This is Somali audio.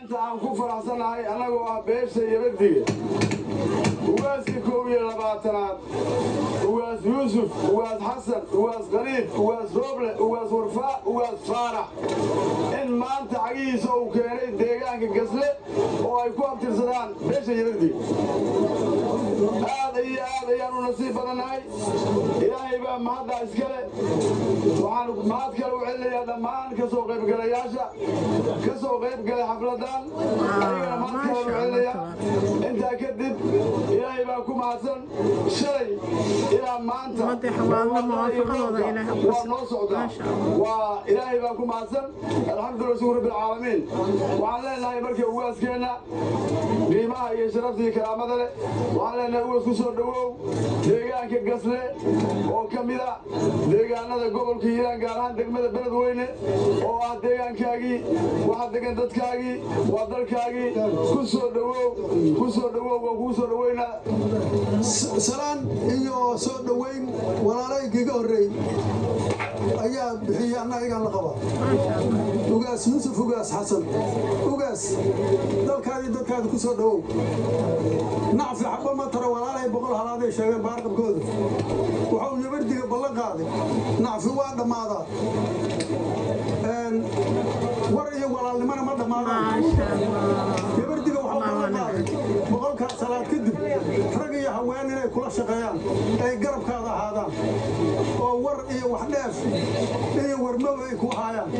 Maanta aan ku faraxsannahay annagoo ah beesha Yabardiga, ugaaskii 21aad, Ugaas Yuusuf, Ugaas Xasan, Ugaas Khaliif, Ugaas Rooble, Ugaas Warfaa, Ugaas Faarax, in maanta cagihiisa uu keenay deegaanka Gasle oo ay ku abtirsadaan beesha Yabardiga. Aad iyo aad ayaan u nasiib badannahay. Ilaahay baa mahaddaa iskale. Waxaan mahad kale u celinayaa dhammaan ka soo qaybgalayaasha ka soo qayb galay xafladan. Ayagana mahad kale u celinayaa. Intaa kadib, Ilaahay baa ku mahadsan. Shalay ilaa maanta Ummadda Xawaadle muwaafaqadooda Ilaahay u waa noo socdaa. Maasha Allah. Waa Ilaahay baa ku mahadsan. Alxamdulillah, shukur rabbil caalamiin. Waxaan leenahay marka ugaaskeenna qiimaha iyo sharafta iyo karaamada leh, waxaan leenahay: ugaas, ku soo dhowow deegaanka Gasle oo ka mid a deegaanada gobolka Hiiraan, gaar ahaan degmada Beledweyne oo ah deegaankaagii. Waxaa degan dadkaagii, waa dalkaagii. Ku soo dhowow, ku soo dhowow, waa kugu soo dhoweynaa. Salaan iyo soo dhoweyn walaalaygiiga horreey ayaa bixiyey, anna ayagaan la qabaa. Maasha Allah. Ugaas Yuusuf, Ugaas Xasan, ugaas, dalkaadii dadkaadi ku soo dhowow. Nacfi xabba ma taro, walaalay 100 halaaday sheegeen baarqabkooda. Wuxuu Yabardiga ballan qaaday, nacfi waa dhammaadaa, war iyo walaalnimona ma dhammaadaan. Maasha Allah. Yabardiga waxuu ballan qaaday 100-kaa salaad kadib rag iyo haween inay kula shaqeeyaan, ay garabkaada ahaadaan, oo war iyo wax dheef iyo warmow ay ku haayaan.